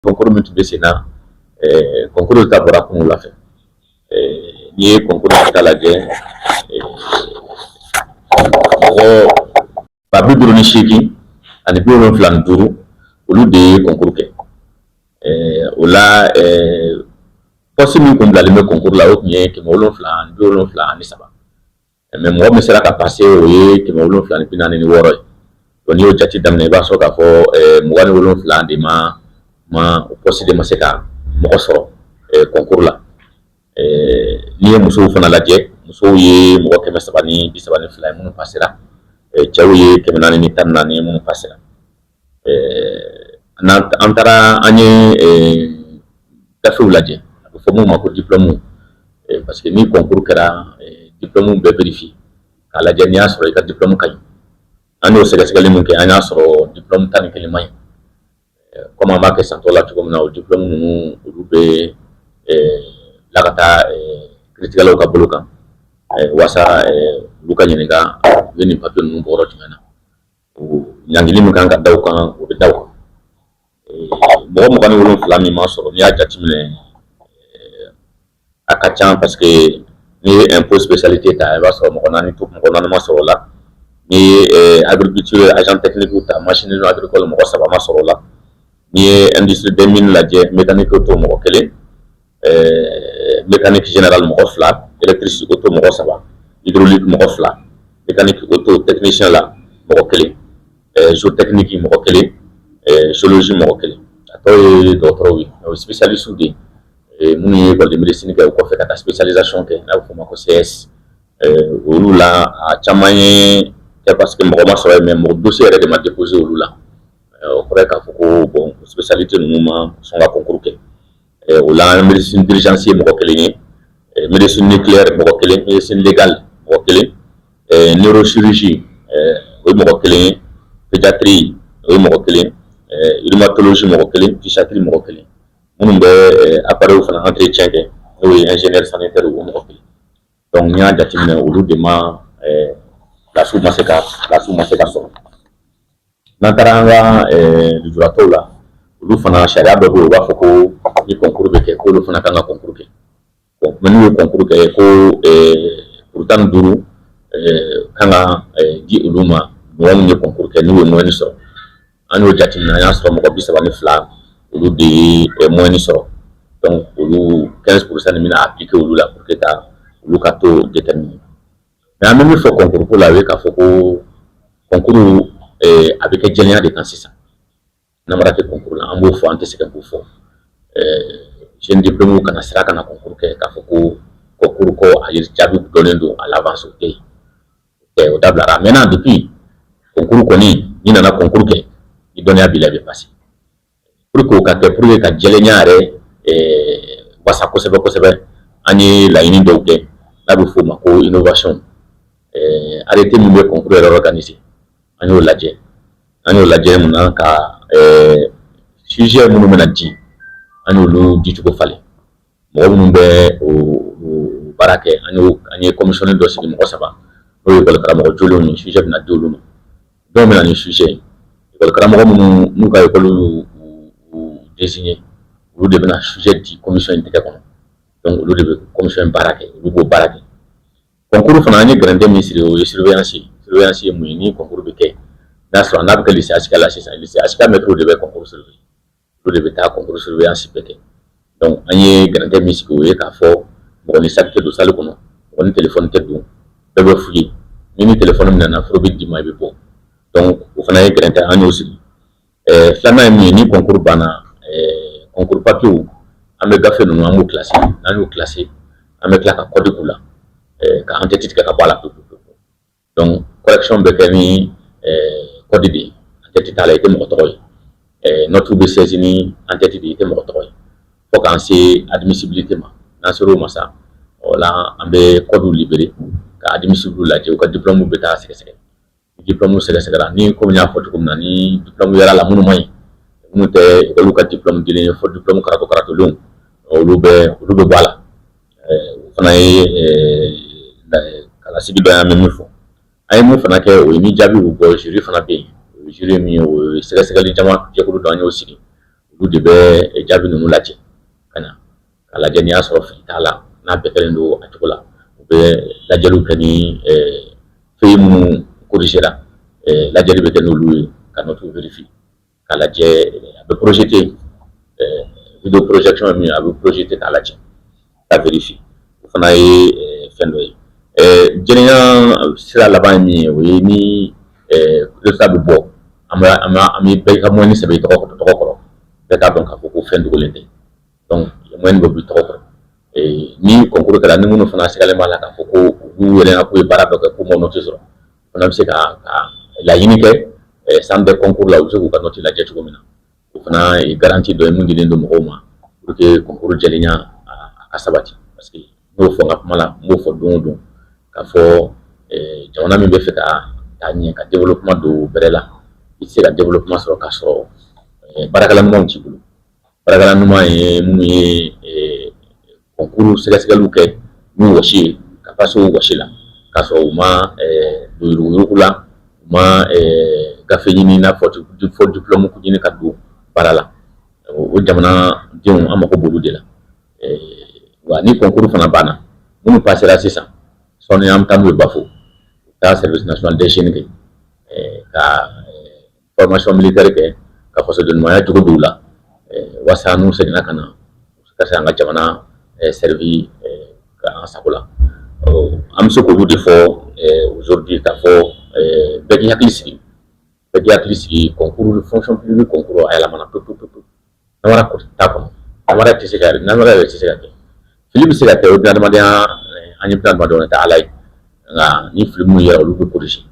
Concours min tun bɛ sen na, concours ta bɔra kunun la fɛ. N'i ye concours ta lajɛ, mɔgɔ 58,075, olu de ye concours kɛ. O la, poste min kun bilalen bɛ concours la, o tun ye 773. Mais mɔgɔ min sera ka passer, o ye 746 ye. Donc n'i y'o jate daminɛ, i b'a sɔrɔ k'a fɔ 27 de ma o poste de ma se ka mɔgɔ sɔrɔ concours la. N'i ye musow fana lajɛ, musow ye mɔgɔ 332 ye minnu passera, cɛw ye 414 ye minnu passera. N'an taara, an ye gafew lajɛ, a bɛ fɔ mun ma ko diplôme, parce que ni concours kɛra, diplôme bɛɛ vérifier k'a lajɛ n'i y'a sɔrɔ i ka diplôme ka ɲi. An y'o sɛgɛsɛgɛli min kɛ, an y'a sɔrɔ diplôme 11 man ɲi. Komi an b'a kɛ san tɔw la cogo min na, o diplôme ninnu, olu bɛ bila ka taa kiiritigɛlaw ka bolo kan, walasa olu ka ɲininka u ye nin papiye ninnu bɔ yɔrɔ jumɛn na. Ɲangili min kan ka da u kan, o bɛ da u kan. Mɔgɔ 27 min ma sɔrɔ, n'i y'a jateminɛ, a ka ca, parce que n'i ye impôt spécialité ta, i b'a sɔrɔ mɔgɔ naani, mɔgɔ naani ma sɔrɔ o la. N'i ye agriculture agent technique ta, machine agricole, mɔgɔ saba ma sɔrɔ o la. N'i ye industrie des mines lajɛ, mécanique auto mɔgɔ kelen, mécanique générale mɔgɔ fila, électricité auto mɔgɔ saba, hydraulique mɔgɔ fila, mécanique auto technicien la mɔgɔ kelen, géotechnique mɔgɔ kelen, géologie mɔgɔ kelen. A tɔ ye dɔgɔtɔrɔw ye, o ye spécialiste de ye, minnu ye école de médecine kɛ, o kɔfɛ ka taa spécialisation kɛ, n'a bɛ f'o ma ko CS. Olu la, a caman ye kɛ parce que mɔgɔ ma sɔrɔ yen, mais mɔgɔ dossier yɛrɛ de ma déposer olu la. O kɔrɔ ye k'a fɔ ko bon, spécialité ninnu ma sɔn ka concours kɛ. O la, médecine d'urgence ye mɔgɔ kelen ye, médecine nucléaire mɔgɔ kelen, médecine légale mɔgɔ kelen, neurochirurgie o ye mɔgɔ kelen ye, pédiatrie o ye mɔgɔ kelen, rhumatologie mɔgɔ kelen, psychiatrie mɔgɔ kelen, minnu bɛ appareil fana entretien kɛ, n'o ye ingénieur sanitaire, o mɔgɔ kelen. Donc n'i y'a jateminɛ, olu de ma place ma se ka sɔrɔ. N'an taara an ka lujuratɔw la, olu fana, sariya dɔ bɛ yen, u b'a fɔ ko ni concours bɛ kɛ, k'olu fana kan ka concours kɛ. Bon, mais n'u ye concours kɛ, ko kuru 15 kan ka di olu ma, mɔgɔ minnu ye concours kɛ, n'u ye moyenne sɔrɔ. An y'o jateminɛ, an y'a sɔrɔ mɔgɔ 32, olu de ye moyenne sɔrɔ. Donc olu 15% de bɛna appliquer olu la pour que ka olu ka taux déterminer. Mais an bɛ min fɔ concours ko la, o ye k'a fɔ ko concours, a bɛ kɛ jɛlenya de kan sisan. Namara tɛ concours la, an b'o fɔ, an tɛ sɛgɛn k'o fɔ. Jeune diplômé kana siran kana concours kɛ, k'a fɔ ko concours ko a jaabi dɔnnen don à l'avance, o tɛ yen, o dabilara a mɛnna. Depuis concours kɔni, n'i nana concours kɛ, ni dɔnniya b'i la, i bɛ passer. Pour que o ka kɛ, pour que ka jɛlenya yɛrɛ wasa kosɛbɛ kosɛbɛ, an ye laɲini dɔw kɛ, n'a bɛ f'o ma ko innovation. Arrêté min bɛ concours yɛrɛ organiser, an y'o lajɛ. An y'o lajɛ mun na? Ka sujet minnu bɛna di, an y'olu dicogo falen. Mɔgɔ minnu bɛ o baara kɛ, an ye commission dɔ sigi, mɔgɔ saba, n'o ye école karamɔgɔ jolenw ye. Sujet bɛna di olu ma, dɔw bɛna ni sujet ye. École karamɔgɔ minnu n'u ka école y'u désigner, olu de bɛna sujet di commission in tɛgɛ kɔnɔ. Donc olu de bɛ commission in baara kɛ, olu b'o baara kɛ. Concours fana, an ye gɛrɛntɛ min siri, o ye surveillance ye. Surveillance ye mun ye? Ni concours bɛ kɛ, n'a sɔrɔ n'a bɛ kɛ lycée HK la sisan, lycée HK maître de bɛ concours surveiller, olu de bɛ taa concours surveillance bɛɛ kɛ. Donc an ye gɛrɛntɛ min sigi, o ye k'a fɔ mɔgɔ ni sac tɛ don salle kɔnɔ, mɔgɔ ni téléphone tɛ don, bɛɛ bɛ fouiller. Ni téléphone minɛna, foro bɛ d'i ma, i bɛ bɔ. Donc o fana ye gɛrɛntɛ, an y'o sigi. Filanan ye mun ye? Ni concours banna, concours papier, an bɛ gafe ninnu, an b'o classer. N'an y'o classer, an bɛ tila ka code k'u la, ka en-tête tigɛ ka bɔ a la pewu pewu. Donc correction bɛ kɛ ni code de ye, en-tête t'a la, i tɛ mɔgɔ tɔgɔ ye. Note bɛ saisi ni en-tête de ye, i tɛ mɔgɔ tɔgɔ ye, fo k'an se admissibilité ma. N'an ser'o ma sa, o la an bɛ code libérer ka admissible lajɛ, u ka diplôme bɛ taa sɛgɛsɛgɛ. Diplôme sɛgɛsɛgɛra, ni komi n y'a fɔ cogo min na, ni diplôme yɛrɛ la minnu man ɲi, minnu tɛ école ka diplôme dilen ye, fo diplôme karatu karatulenw, olu bɛ bɔ a la. O fana ye kalasigi dɔ ye. An bɛ min fɔ, an ye mun fana kɛ, o ye ni jaabi bɛ bɔ, jury fana bɛ yen. O ye jury min ye, o ye sɛgɛsɛgɛli jama jɛkulu dɔ, an y'o sigi. Olu Olu de bɛ jaabi ninnu lajɛ ka na k'a lajɛ n'i y'a sɔrɔ fili t'a la, n'a bɛɛ kɛlen don a cogo la. U bɛ lajɛliw kɛ ni feuille minnu corrigera, lajɛli bɛ kɛ n'olu ye ka notes vérifier k'a lajɛ. A bɛ projeter, vidéo projection ye min ye, a bɛ projeter k'a lajɛ ka vérifier. O fana ye fɛn dɔ ye. Jɛlenya sira laban ye min ye, o ye ni résultat bɛ bɔ, an bɛ bɛɛ ka moyenne sɛbɛn i tɔgɔ kɔrɔ, bɛɛ k'a dɔn k'a fɔ ko fɛn dogolen tɛ. Donc moyenne bɛ bɔ i tɔgɔ kɔrɔ. Ni concours kɛra, ni minnu fana sigalen b'a la k'a fɔ ko u b'u yɛrɛ k'u ye baara dɔ kɛ k'u ma note sɔrɔ, o fana bɛ se ka laɲini kɛ centre de concours la, u bɛ se k'u ka note lajɛ cogo min na. O fana ye garantie dɔ ye mun dilen don mɔgɔw ma pour que concours jɛlenya a ka sabati, parce que n y'o fɔ n ka kuma la, n b'o fɔ don o don k'a fɔ jamana min bɛ fɛ ka taa ɲɛ, ka développement don bɛrɛ la, i tɛ se ka développement sɔrɔ k'a sɔrɔ baarakɛla ɲumanw t'i bolo. Baarakɛla ɲuman ye minnu ye concours sɛgɛsɛgɛliw kɛ n'u wɔsi ye, ka passer o wɔsi la, k'a sɔrɔ u ma don yuruguyurugu la, u ma gafe ɲini, i n'a fɔ fɔ diplôme ɲini ka don baara la. O jamanadenw, an mako b'olu de la. Wa ni concours fana banna, minnu passera sisan, sɔɔni an bɛ taa n'u ye Bafo, u taa service national des jeunes kɛ, ka formation militaire kɛ, ka fasoden ɲumanya jogo don u la, walasa n'u seginna ka na, u ka se an ka jamana servi an sago la. An bɛ se k'olu de fɔ aujourd'hui, k'a fɔ bɛɛ k'i hakili sigi, bɛɛ k'i hakili sigi. Concours fonction publique concours, a yɛlɛmana pewu pewu pewu. Namara t'a kɔnɔ, namara tɛ se ka, namara yɛrɛ tɛ se ka kɛ. Fili bɛ se ka kɛ, o ye adamadenya, an ye adamadenw tɛ Ala ye, nka ni fili minnu yera, olu bɛ corriger,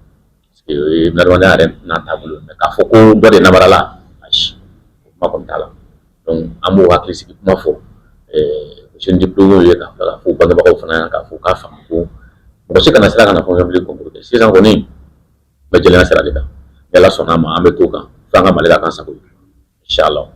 parce que o ye adamadenya yɛrɛ n'a taabolo ye. K'a fɔ ko dɔ de namarala, ayi, o kuma kɔni t'a la. Donc an b'o hakili sigi kuma fɔ jeune diplômés ye, k'a fɔ bangebagaw fana ɲɛna, k'a fɔ k'a faamu ko mɔgɔ si kana siran ka na fonction publique concours kɛ. Sisan kɔni bɛ jɛlenya sira de kan. Ni Ala sɔnna a ma, an bɛ t'o kan fo an ka Mali ka k'an sago ye, inshallah.